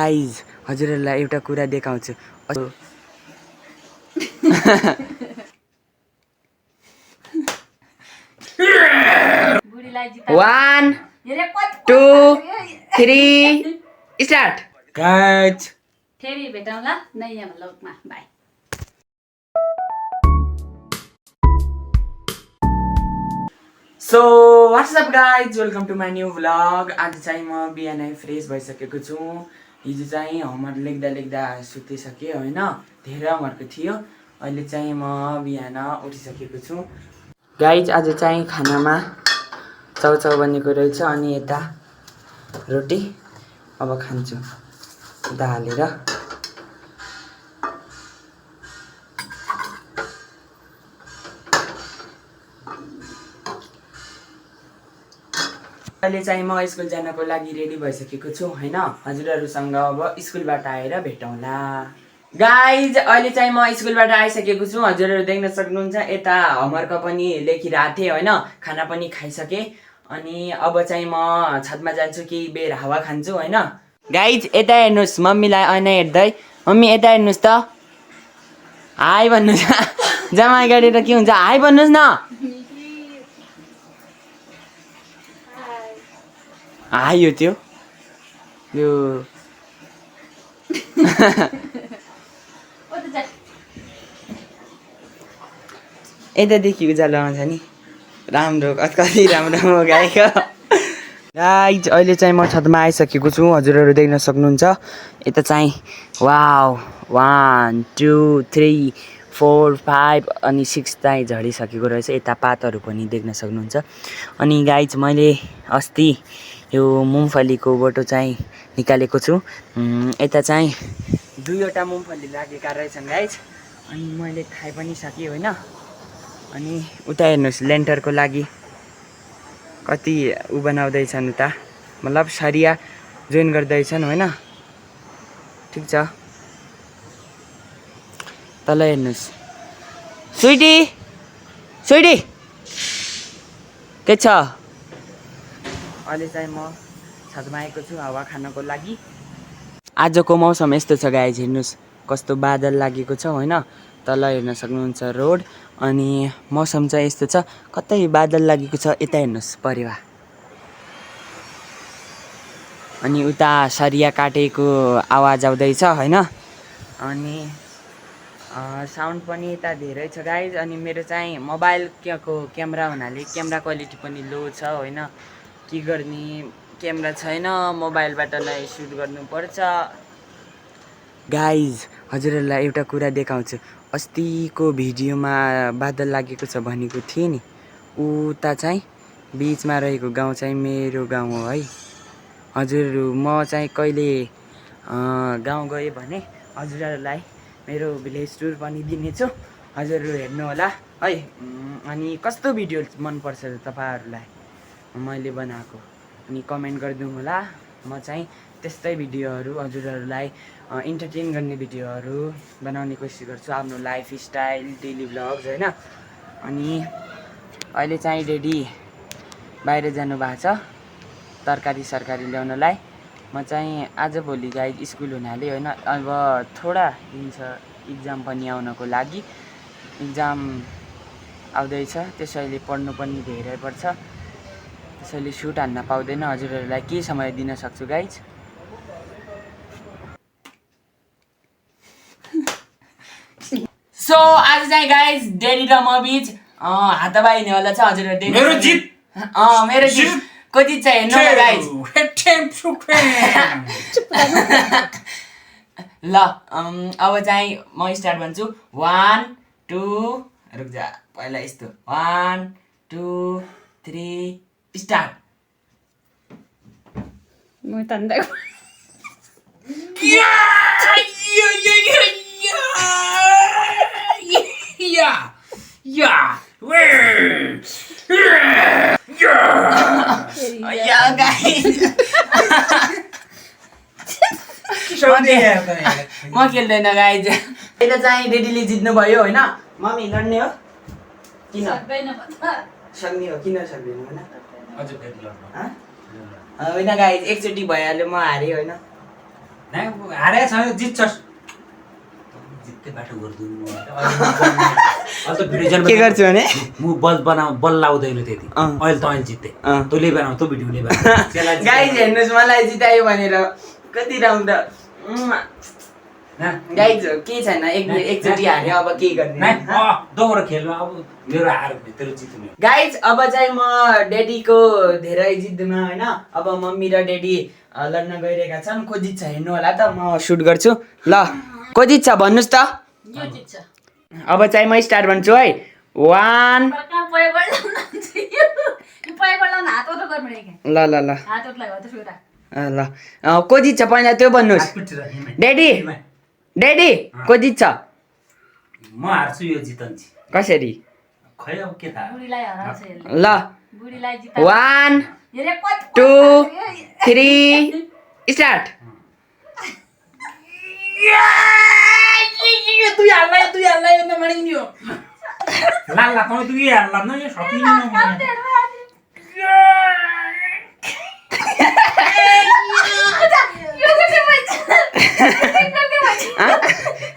Guys हजुरहरूलाई एउटा कुरा देखाउँछु। 1 2 3 स्टार्ट। गाइज फेरि भेटौँला नयाँ भ्लगमा। Bye. So what's up guys, welcome to my new vlog. आज चाहिँ म बिहानै फ्रेस भइसकेको छु। हिजो चाहिँ होमवर्क लेख्दा सुतिसकेँ होइन, धेरै होमवर्क थियो। अहिले चाहिँ म बिहान उठिसकेको छु। गाइज आज चाहिँ खानामा चाउचाउ बनेको रहेछ अनि यता रोटी अब खान्छु यता हालेर। अहिले चाहिँ म स्कुल जानको लागि रेडी भइसकेको छु होइन। हजुरहरूसँग अब स्कुलबाट आएर भेटौँला। गाइज अहिले चाहिँ म स्कुलबाट आइसकेको छु। हजुरहरू देख्न सक्नुहुन्छ यता होमवर्क पनि लेखिरहेको थिएँ होइन, खाना पनि खाइसकेँ। अनि अब चाहिँ म छतमा जान्छु, केही बेर हावा खान्छु होइन। गाइज यता हेर्नुहोस्, मम्मीलाई ऐना हेर्दै। मम्मी यता हेर्नुहोस् त, हाई भन्नुहोस्। जमाई गरेर के हुन्छ, हाई भन्नुहोस् न। हाई हो त्यो यो यतादेखि उज्यालो आउँछ नि, राम्रो कति राम्रो गाएको। गाइज अहिले चाहिँ म छतमा आइसकेको छु। हजुरहरू देख्न सक्नुहुन्छ यता चाहिँ वाउ 1 2 3 4 5 अनि 6 चाहिँ झरिसकेको रहेछ। यता पातहरू पनि देख्न सक्नुहुन्छ। अनि गाइज मैले अस्ति यो मुङफलीको बोटो चाहिँ निकालेको छु। यता चाहिँ 2वटा मुङफली लागेका रहेछन् गाइज। अनि मैले खाइ पनि सकेँ होइन। अनि उता हेर्नुहोस्, लेन्टरको लागि कति बनाउँदैछन् उता, मतलब सरिया जोइन गर्दैछन् होइन। ठिक छ, तल हेर्नुहोस्। स्विटी स्विटी के छ? अहिले चाहिँ म छतमा आएको छु हावा खानको लागि। आजको मौसम यस्तो छ गाइज, हेर्नुहोस् कस्तो बादल लागेको छ होइन। तल हेर्न सक्नुहुन्छ रोड। अनि मौसम चाहिँ यस्तो छ, कतै बादल लागेको छ। यता हेर्नुहोस् परेवा। अनि उता सरिया काटेको आवाज आउँदैछ होइन। अनि साउन्ड पनि यता धेरै छ गाइज। अनि मेरो चाहिँ मोबाइलको क्यामेरा हुनाले क्यामेरा क्वालिटी पनि लो छ होइन। के गर्ने, क्यामेरा छैन, मोबाइलबाट नै सुट गर्नुपर्छ। गाइज हजुरहरूलाई एउटा कुरा देखाउँछु। अस्तिको भिडियोमा बादल लागेको छ भनेको थिएँ नि, उता चाहिँ बिचमा रहेको गाउँ चाहिँ मेरो गाउँ हो है। हजुरहरू म चाहिँ कहिले गाउँ गएँ भने हजुरहरूलाई मेरो भिलेज टुर पनि दिनेछु, हजुरहरू हेर्नु होला है। अनि कस्तो भिडियो मनपर्छ तपाईँहरूलाई मैले बनाएको, अनि कमेन्ट गरिदिनु होला। म चाहिँ त्यस्तै भिडियोहरू हजुरहरूलाई इन्टरटेन गर्ने भिडियोहरू बनाउने कोसिस गर्छु, आफ्नो लाइफ स्टाइल डेली भ्लग्स होइन। अनि अहिले चाहिँ रेडी बाहिर जानुभएको छ तरकारी सरकारी ल्याउनलाई। म चाहिँ आजभोलि गाइज स्कुल हुनाले होइन, अब थोडा दिन छ इक्जाम पनि आउनको लागि। इक्जाम आउँदैछ, त्यसैले पढ्नु पनि धेरै पर्छ, त्यसैले सुट हान्न पाउँदैन। हजुरहरूलाई के समय दिन सक्छु गाइज। सो आज चाहिँ गाइज डेडी र म बिच हाताबाई हुनेवाला छ। हजुरहरू देख्नु मेरो जित को जित छ हेर्नु न गाइज। ल अब चाहिँ म स्टार्ट भन्छु। 1 2 रुक जा, पहिला यस्तो 1 2 3 स्टार्ट। म तन्दै म खेल्दैन गाइज। यता चाहिँ डेडीले जित्नु भयो होइन। मम्मी लड्ने हो किन सक्ने हो, किन सक्दैन होइन। होइन गाइज एकचोटि भइहाल्यो, म हारेँ होइन। हारे छ जित्छस् जित्दै बाटो गर्दिनु के गर्छु भने म बल लाउँदैन त्यति अहिले त अहिले जित्दै तैँले बनाऊ त भिडियोले गाइज हेर्नुहोस् मलाई जितायो भनेर कति राउन्ड गाइज केही छैन एकचोटि हाल्यो अब के गर्ने दोहोरो खेल्नु अब मेरो हार तेरो जित्नु गाइज अब चाहिँ म ड्याडीको धेरै जित्दिनँ होइन अब मम्मी र ड्याडी लड्न गइरहेका छन् को जित्छ हेर्नु होला त म सुट गर्छु ल को जित्छ भन्नुहोस् त यो जित्छ अब चाहिँ म स्टार्ट भन्छु है 1 ल ल ल ल को जित्छ पहिला त्यो भन्नुहोस् ड्याडी ड्याडी को जित्छ म हार्छु यो जितन्छ कसरी खै अब के थाहा ल 1 2 3 स्टार्ट लाला पनि तु ये हाल्ला न यो सकिन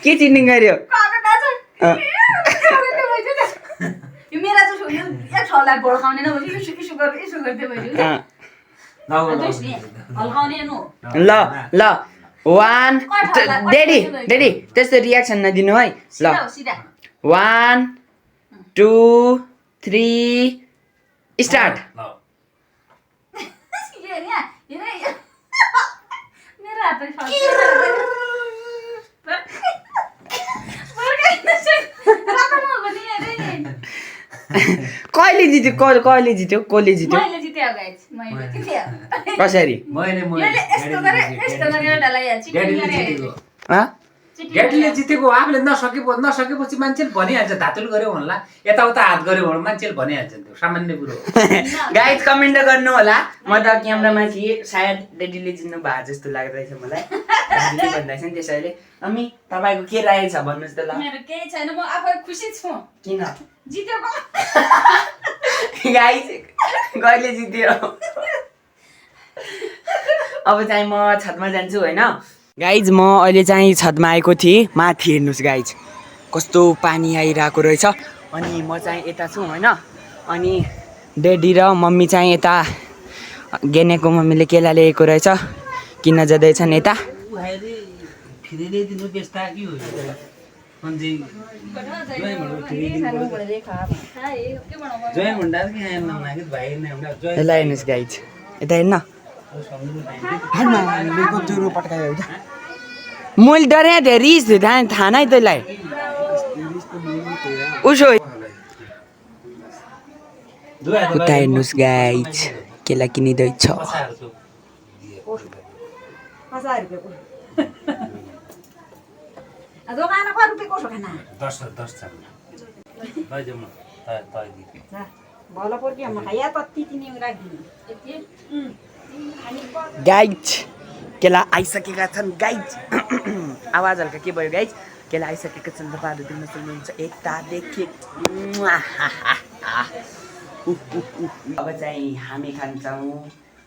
के चिटिङ गर्यो ल ल 1 ड्याडी ड्याडी त्यस्तो रियाक्सन नदिनु है ल 1 2 3 स्टार्ट कहिले जित्यो कसले जित्यो कसरी ड्याडीले जितेको आफूले नसकेपछि मान्छेले भनिहाल्छ धातुल गऱ्यो भन्ला यताउता हात गऱ्यो भने मान्छेले भनिहाल्छ त्यो सामान्य कुरो हो गाइज कमेन्ट गर्नु होला म त क्यामेरामा थिएँ सायद ड्याडीले जित्नु भएको जस्तो लाग्दैछ मलाई दाजुले भन्दैछ नि त्यसैले मम्मी तपाईँको के राय छ भन्नुहोस् त ल मेरो केही छैन म आफै खुसी छु किन जितेको गाइज कहिले जित्यो अब चाहिँ म छतमा जान्छु होइन गाइज म अहिले चाहिँ छतमा आएको थिएँ माथि हेर्नुहोस् गाइज कस्तो पानी आइरहेको रहेछ अनि म चाहिँ यता छु होइन अनि ड्याडी र मम्मी चाहिँ यता गेनेको मम्मीले केला ल्याएको रहेछ किन जाँदैछन् यता फ्री दिनु बेस्ता कि हो यसलाई हेर्नुहोस् गाइज यता हेर्न मैले डरे थिएँ रिस थाहा नै तँलाई उसो उता हेर्नुहोस् गाइज केला किनिँदैछ गाइज केला आइसकेका छन् गाइज आवाज हल्का के भयो गाइज केला आइसकेका छन् तपाईँहरू देख्न सक्नुहुन्छ एकतादेखि अब चाहिँ हामी खान्छौँ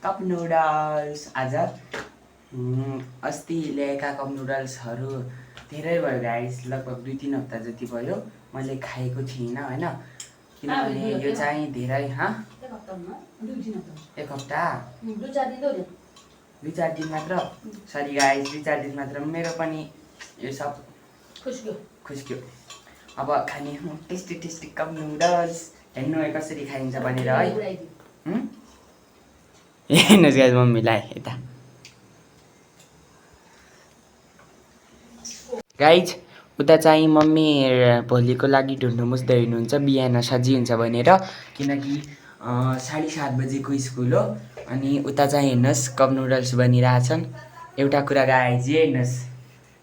कप नुडल्स आज अस्ति ल्याएका कप नुडल्सहरू धेरै भयो गाइज लगभग 2-3 हप्ता जति भयो मैले खाएको थिइनँ होइन किनभने यो चाहिँ धेरै एक हप्ता 2-4 दिन मात्र सरी गाइज 2-4 दिन मात्र मेरो पनि यो सब खुस्क्यो अब खाने टेस्टी टेस्टी कप नुडल्स हेर्नु कसरी खाइन्छ भनेर है हेर्नुहोस् गाइज मम्मीलाई यता गाइज उता चाहिँ मम्मी भोलिको लागि ढुन्डो मुस्दै हुनुहुन्छ बिहान सजी हुन्छ भनेर किनकि 7:30 बजेको स्कुल हो अनि उता चाहिँ हेर्नुहोस् कप नुडल्स बनिरहेछन् एउटा कुरा गाइज हेर्नुहोस्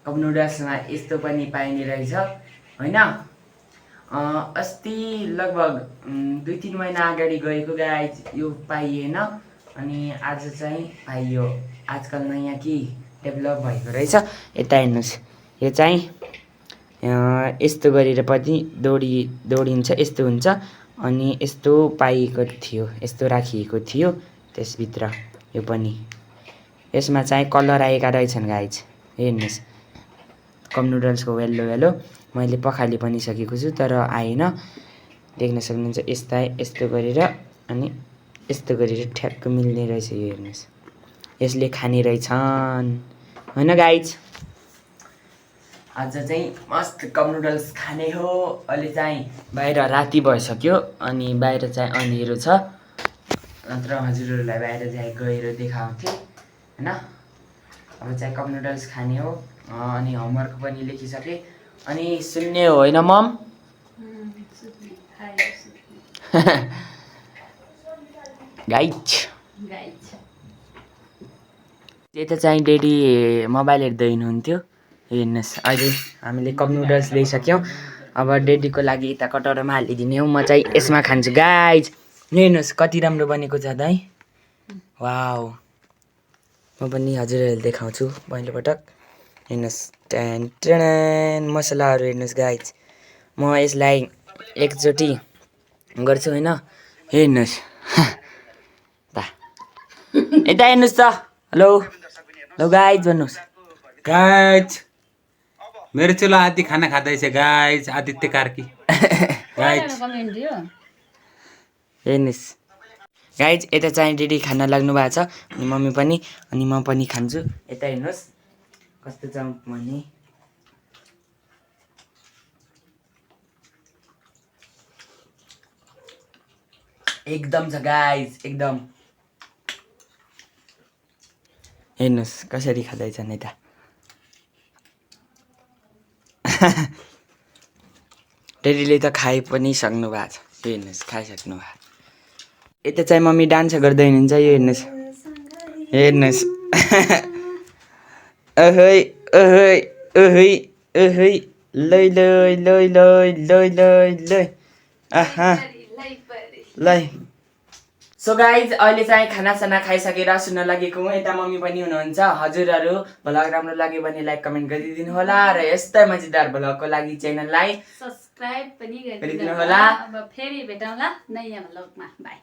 कप नुडल्समा यस्तो पनि पाइने रहेछ होइन अस्ति लगभग 2-3 महिना अगाडि गएको गाइज यो पाइएन अनि आज चाहिँ पाइयो आजकल नयाँ के डेभलप भएको रहेछ यता हेर्नुहोस् यो चाहिँ यस्तो गरेर पनि दौडिन्छ यस्तो हुन्छ अनि यस्तो पाइएको थियो यस्तो राखिएको थियो त्यसभित्र यो पनि यसमा चाहिँ कलर आएका रहेछन् गाइज हेर्नुहोस् कप नुडल्सको वेलो मैले पखाली पनि सकेको छु तर आएन। देख्न सक्नुहुन्छ यस्तो गरेर अनि यस्तो गरेर ठ्याक्क मिल्ने रहेछ यो हेर्नुहोस्। यसले खाने रहेछन् होइन गाइज। आज चाहिँ मस्त कप नुडल्स खाने हो। अहिले चाहिँ बाहिर राति भइसक्यो अनि बाहिर चाहिँ अँध्यारो छ, नत्र हजुरहरूलाई बाहिर चाहिँ गएर देखाउँथेँ होइन। अब चाहिँ कप नुडल्स खाने हो अनि होमवर्क पनि लेखिसकेँ अनि सुन्ने हो होइन मम? गाइज यता चाहिँ डेडी मोबाइल हेर्दै हुनुहुन्थ्यो। हेर्नुहोस् अहिले हामीले कप नुडल्स ल्याइसक्यौँ। अब डेडीको लागि यता कटौरामा हालिदिने हो, म चाहिँ यसमा खान्छु गाइज। हेर्नुहोस् कति राम्रो बनेको छ दाइ। वाउ म पनि हजुरहरूले देखाउँछु पहिलोपटक। हेर्नुहोस् टेन टेन मसलाहरू हेर्नुहोस् गाइज। म यसलाई एकचोटि गर्छु होइन। हेर्नुहोस् यता हेर्नुहोस् त। हेलो हेलो गाइज भन्नुहोस्। गाइज मेरो चुलो आदि खाना खाँदैछ गाइज। आदित्य कार्की गाइज हेर्नुहोस् गाइज यता चाहिँ डेडी खाना लाग्नु भएको छ अनि मम्मी पनि अनि म पनि खान्छु। यता हेर्नुहोस् कस्तो छ भने एकदम छ गाइज एकदम। हेर्नुहोस् कसरी खाँदैछन् यता। डेडीले त खाइ पनि सक्नु भएको छ। हेर्नुहोस् खाइसक्नु भएको। यता चाहिँ मम्मी डान्स गर्दै हुनुहुन्छ। यो हेर्नुहोस् हेर्नुहोस् अहै अहै अहै अहै लै लै लै लै लै लै लै आहा लै। सो गाइज अहिले चाहिँ खानासाना खाइसकेर सुन्न लागेको हुँ। यता मम्मी पनि हुनुहुन्छ। हजुरहरू भ्लग राम्रो लाग्यो भने लाइक कमेन्ट गरिदिनु होला र यस्तै मजेदार भ्लगको लागि च्यानललाई सब्स्क्राइब पनि गरिदिनु गरिदिनु होला। होला। अब फेरि भेटौँला नयाँ भ्लगमा। बाई।